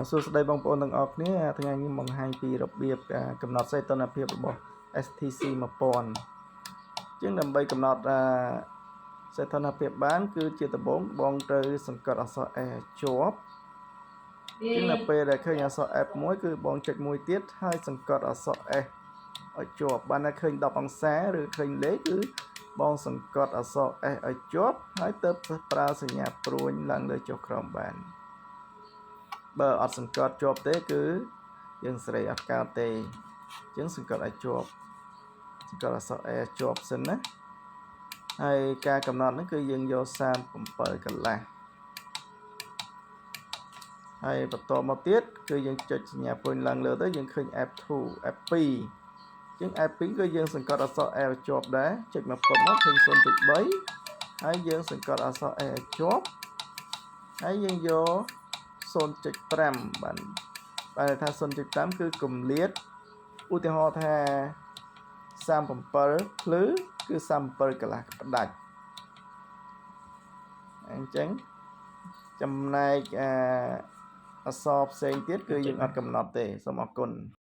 សួស្តីបងប្អូនទាំងអស់គ្នាថ្ងៃនេះបង្ហាញពីរបៀបការកំណត់សីតុណ្ហភាពរបស់ STC 1000ជាងដើម្បីកំណត់សីតុណ្ហភាពបាន គឺជាដំបូងបងត្រូវសង្កត់អក្សរ S ឲ្យជាប់ជាងនៅពេលដែលឃើញអក្សរ F មួយគឺបងចុចមួយទៀតហើយសង្កត់អក្សរ S ឲ្យជាប់បានតែឃើញ10អង្សាឬឃើញលេខគឺបងសង្កត់អក្សរ S ឲ្យជាប់ហើយទៅប្រើសញ្ញាព្រួញឡើងលើចុះក្រោមបាន បើអត់សង្កត់ជាប់ទេគឺយើងសេរីអត់កើតទេអញ្ចឹងសង្កត់ឲ្យជាប់សង្កត់អក្សរ S ជាប់សិនណាហើយការកំណត់ហ្នឹងគឺយើងយក37កន្លះហើយបន្តមកទៀតគឺយើងចុចសញ្ញាព្រួញឡើងលើទៅយើងឃើញ F2 F2 អញ្ចឹង F2 គឺយើងសង្កត់អក្សរ S ជាប់ដែរចុចមកពុតមកឃើញ0.3ហើយយើងសង្កត់អក្សរ S ឲ្យជាប់ហើយយើងយក0.5បានបានថា0.5គឺគម្លាតឧទាហរណ៍ថា37ភ្លឺគឺ37កន្លះផ្ដាច់អញ្ចឹងចំណែកអាអក្សរផ្សេងទៀតគឺយើងអត់កំណត់ទេសូមអរគុណ។